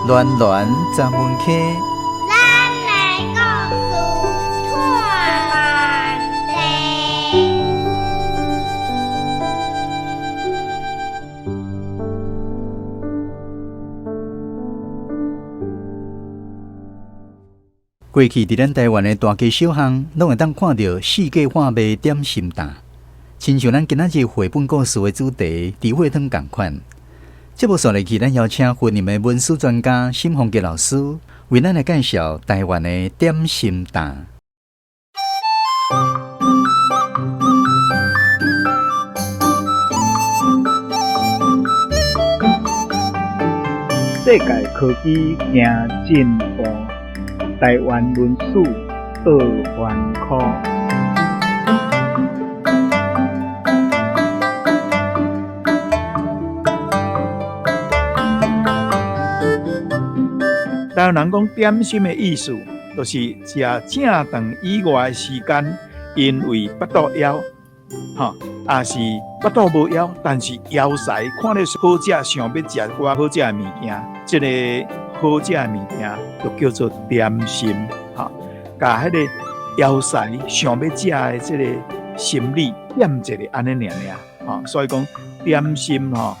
巒巒十门溪，咱的故事拖慢地。过去佇咱台灣的大街小巷，攏會當看著四界販賣點心擔，親像咱今仔日繪本故事的主題豬血湯仝款。節目紲落去，咱邀請雲林的文史專家沈鳳杰老師為咱來介紹台灣的點心擔。世界科技行進步，台灣文史倒翻箍。台灣人講點心的意思，就是食正頓以外的時間，因為腹肚枵，吼，也是腹肚無枵，但是枵臍看著好食，想欲食寡好食的物件，這个好食的物件就叫做點心，吼，共彼個枵臍想欲食的這個心理點一下按呢爾爾，吼，所以講點心吼，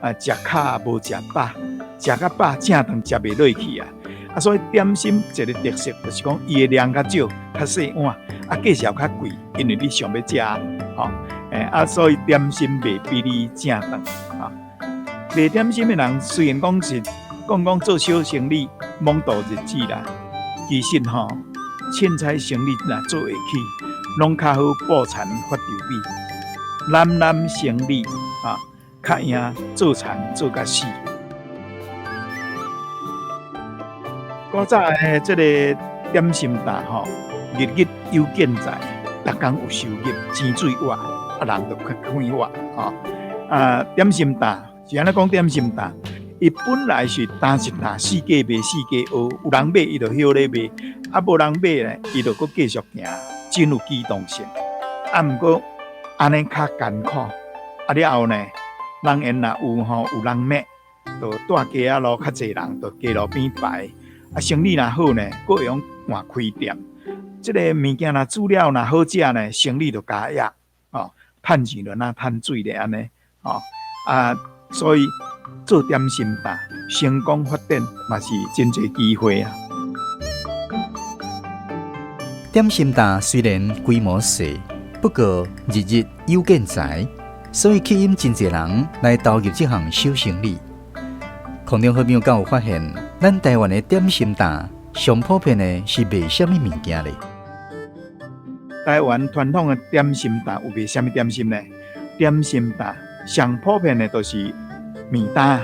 啊，食較無食飽，食較飽正頓食袂落去啊。啊，所以點心一個特色就是講，伊的量較少，較細碗，啊，價錢較貴，因為你想欲食，吼，啊，所以點心袂比你正頓，啊。賣點心的人雖然講是講講做小生意，罔度日子啦，其實吼，凊彩生意若做會起，攏較好抱田發稻米，攬攬生意啊，較贏做田做甲死。古早的這個點心擔吼，日日有見財，逐工有收入，錢水活，啊人就較快活吼。啊，點心擔是按怎講點心擔？伊本來是擔一擔，四界賣四界學，有人買伊就歇咧賣，啊無人買咧，伊就閣繼續行，真有機動性。啊，毋過按呢較艱苦，啊了後呢，人緣若有吼，有人買，就蹛街仔路較濟人，就街路邊排。啊，生意若好呢，閣會用換開店。這个物件若煮了若好食呢，生意就加額，哦，趁錢就若趁水咧按呢，哦，啊，所以做點心擔，成功發展嘛是真濟機會啊。點心擔雖然規模細，不過日日有見財，所以吸引真濟人來投入這項小生意。空中好朋友敢有發現，咱台灣的點心擔上普遍的是賣啥物物件咧？台灣傳統的點心擔有賣啥物點心呢？點心擔上普遍的就是麵擔，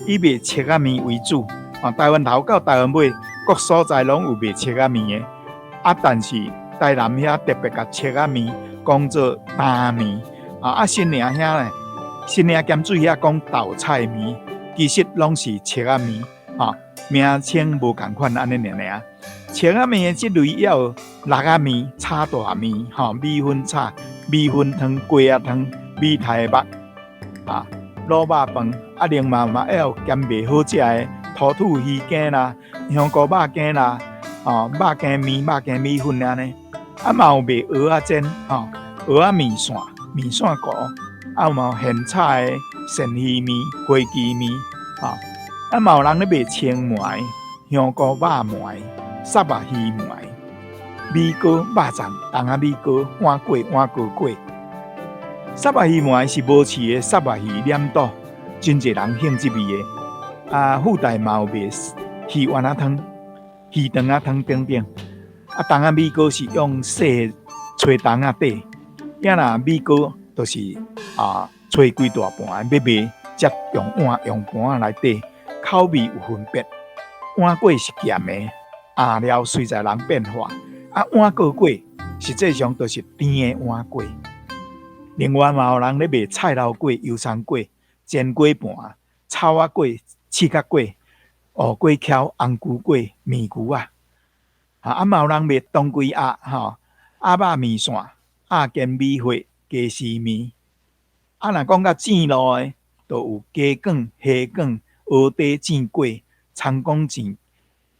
以賣粟仔麵為主。啊，台灣頭到台灣尾，各所在攏有賣粟仔麵的。啊，但是台南遐特別共粟仔麵講做擔麵。啊，新營遐咧，新營鹹水遐講豆菜麵。其實攏是粟仔麵，吼，名稱無仝款按呢爾爾。粟仔麵的這類也有蚋仔麵、炒大麵、吼，米粉炒、米粉湯、雞仔湯、米苔目、啊，滷肉飯，啊，另外嘛還有兼賣好食的土土魚羹啦、香菇肉羹啦、吼，肉羹麵、肉羹米粉按呢。啊，嘛有賣蚵仔煎，吼，蚵仔麵線、麵線糊。啊，嘛有現炒的鱔魚麵、花枝麵，吼，啊嘛有人咧賣青糜、香菇肉糜、虱目魚糜、米糕、肉粽、筒仔米糕、碗粿、碗糕粿。虱目魚糜是無刺的虱目魚黏肚，真濟人興這味的。啊，附帶嘛有賣魚丸仔湯、魚腸仔湯等等。啊，筒仔米糕是用細炊筒仔底，仔若米糕。就是啊，揣幾大盤欲賣，才用碗用盤仔來底，口味有分別。碗粿是鹹的，餡料隨在人變化。啊，碗糕粿實際上就是甜的碗粿。另外嘛有人咧賣菜頭粿、油蔥粿、煎粿盤、草仔粿、刺角粿、芋粿巧、紅龜粿、麵龜仔。啊，嘛有人賣當歸鴨、吼鴨肉麵線、鴨煎米血。雞絲麵，啊，若講較正路的，就有雞卷、蝦卷、蚵仔煎粿、葱公煎、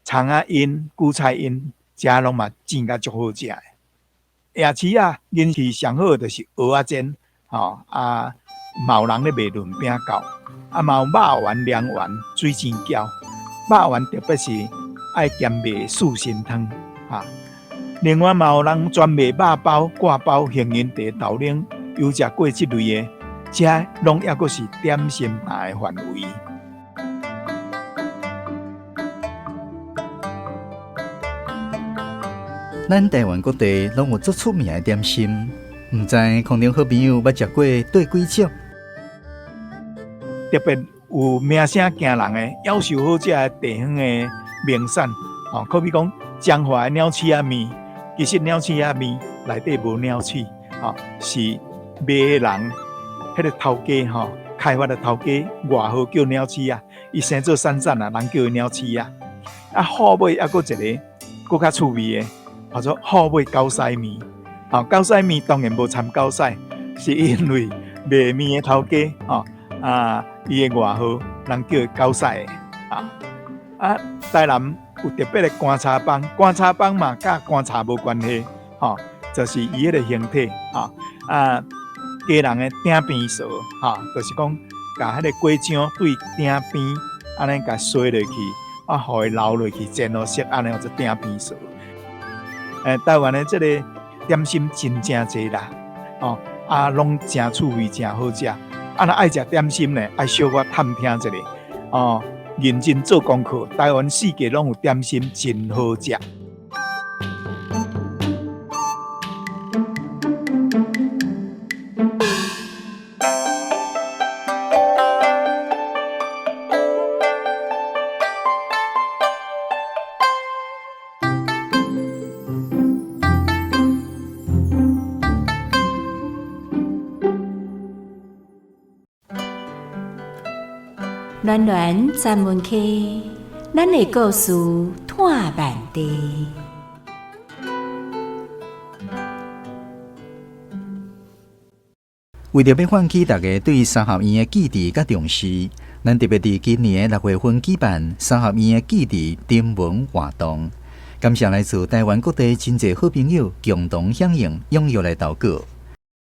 葱仔罌、韭菜罌，遮攏嘛煎甲足好食的。夜市仔人气上好的就是蚵仔煎，吼啊，嘛有人咧賣潤餅饺，啊嘛有肉圓、涼圓、水煎餃。肉圓特別是愛兼賣四神湯，哈。另外嘛有人專賣肉包、割包、杏仁茶、豆奶、油炸粿這類的，這攏猶閣是點心檔的範圍。咱台灣各地攏有足出名的點心，毋知空中好朋友捌食過佗幾種？特別有名聲驚人的、夭壽好食的地方的名產，吼，好比講彰化的鳥鼠仔麵，其實鳥鼠仔麵內底無鳥鼠，吼，是賣的人，彼個頭家吼，開發的頭家外號叫鳥鼠仔，伊生做散散啊，人叫伊鳥鼠仔。啊，後尾猶閣一個閣較趣味的，叫做虎尾狗屎麵。吼，狗屎麵當然無摻狗屎，是因為賣麵的頭家，吼，啊，伊的外號人叫伊狗屎的。啊，啊，台南有特別的乾炒枋，乾炒枋嘛，佮乾炒無關係，吼，就是伊彼個形體，吼，啊，家人的鼎邊趖，吼，就是講共彼個果醬對鼎邊，按呢共洗落去，啊，予伊流落去，煎予熟，按呢叫做鼎邊趖。台灣的這個點心真正濟啦，哦，啊，攏誠趣味，誠好食。啊，若愛食點心呢，愛小可探聽一下，哦，認真做功課。台灣四界攏有點心，真好食。暖暖专门区，咱的故事拓万地。為著欲喚起大家對三合院的記憶佮重視，咱特別佇今年的6月份舉辦三合院的記憶徵文活動。感謝來自台灣各地真濟好朋友共同響應，踴躍來投稿。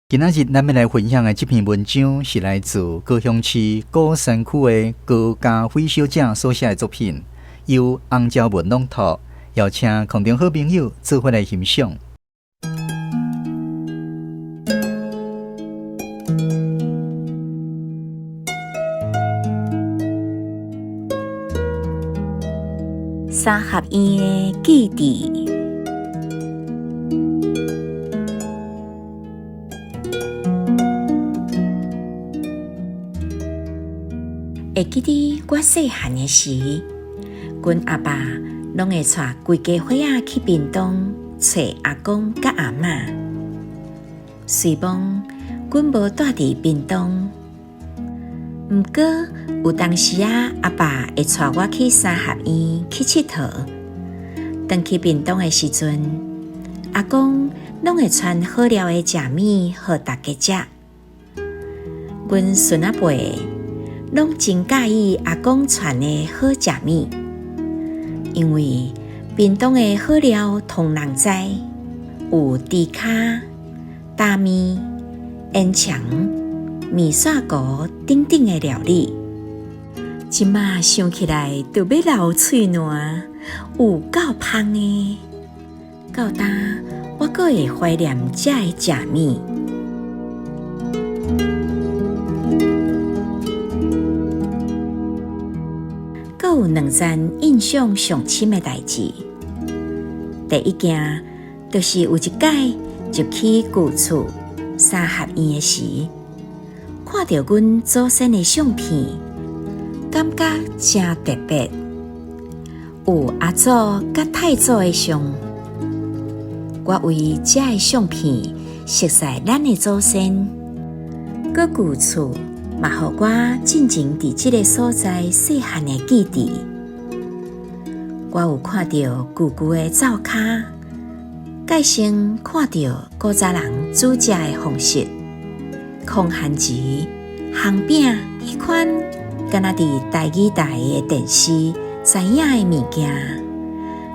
今仔日咱欲來分享的這篇文章是來自高雄市鼓山區的高嘉輝小姐所寫的作品，由洪昭文朗讀，邀請空中好朋友做伙來欣賞。三合院的記憶。會記得我細漢的時，阮阿爸攏會帶規家伙仔去屏東揣阿公佮阿嬤。雖罔阮無蹛佇屏東，毋過有當時仔阿爸會帶我去三合院去𨑨迌。轉去屏東的時陣，阿公攏會傳好料的食物予大家食。阮孫仔輩攏真佮意阿公傳的好食物，因為屏東的好料通人知，有豬跤、打麵、煙腸、麵線糊等等的料理。這馬想起來就欲流喙瀾，有夠芳的。到今我閣會懷念這个食物。閣有兩件印象上深的代誌。第一件，就是有一擺入去舊厝三合院的時，看著阮祖先的相片，感覺誠特別。有阿祖佮太祖的相，我為這个相片熟似咱的祖先。閣舊厝嘛，予我進前佇這个所在細漢的記憶。我有看著舊舊的灶跤，蓋先看著古早人煮食的方式，空番薯、烘餅彼款，敢若佇台語台的電視知影的物件，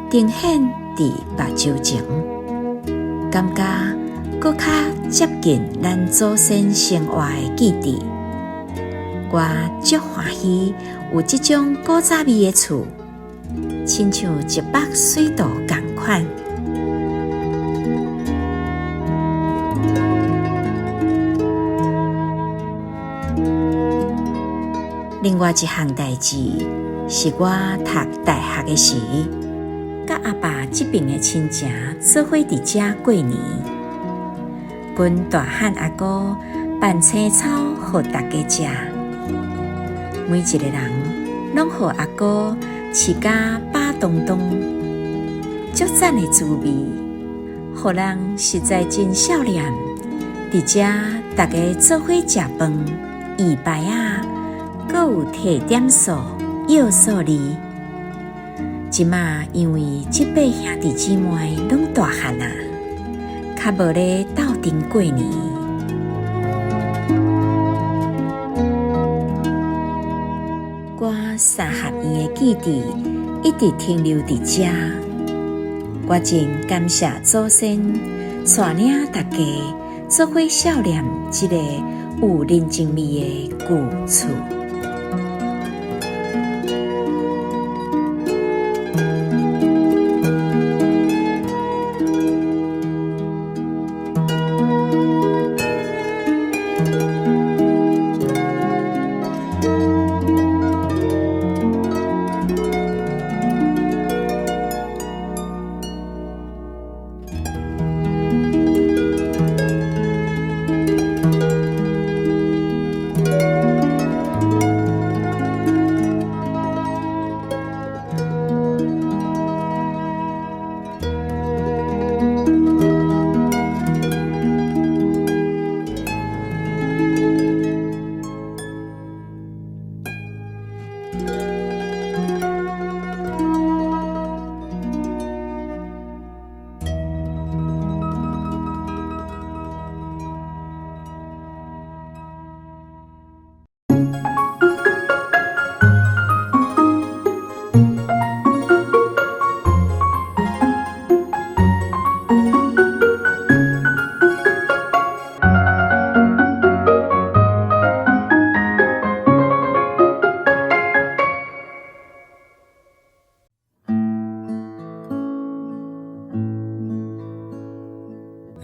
呈現佇目睭前，感覺閣較接近咱祖先生活的記憶。我足歡喜有這種古早味的厝，親像一幅水圖仝款。另外一項代誌是我讀大學的時，佮阿爸這爿的親情做伙佇遮過年。阮大漢阿姑辦青草予大家食，每一个人攏予阿姑飼甲飽當當，足讚的滋味，予人實在真少念。佇遮逐家做伙食飯，預牌仔。閣有提點數、藥數字。這馬因為這輩兄弟姊妹攏大漢啊，較無咧鬥陣過年。我三合院的記憶一直停留佇遮，我真感謝祖先帶領大家做伙少年這个有人情味的舊厝。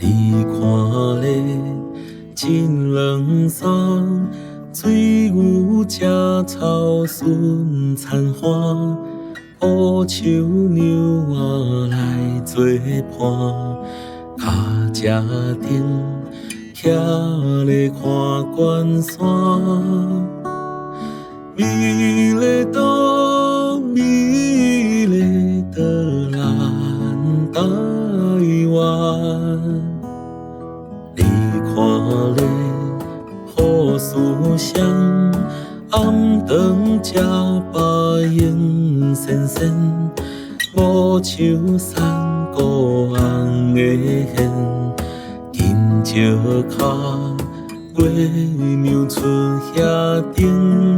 你看咧，真冷爽，水牛食草顺田花，乌秋娘仔来做伴，跤车顶徛咧看关山，美丽岛，美丽的咱台湾。你看咧，好思想，暗顿食饱闲仙仙，无树山谷红的线，金石跤，月娘出遐顶。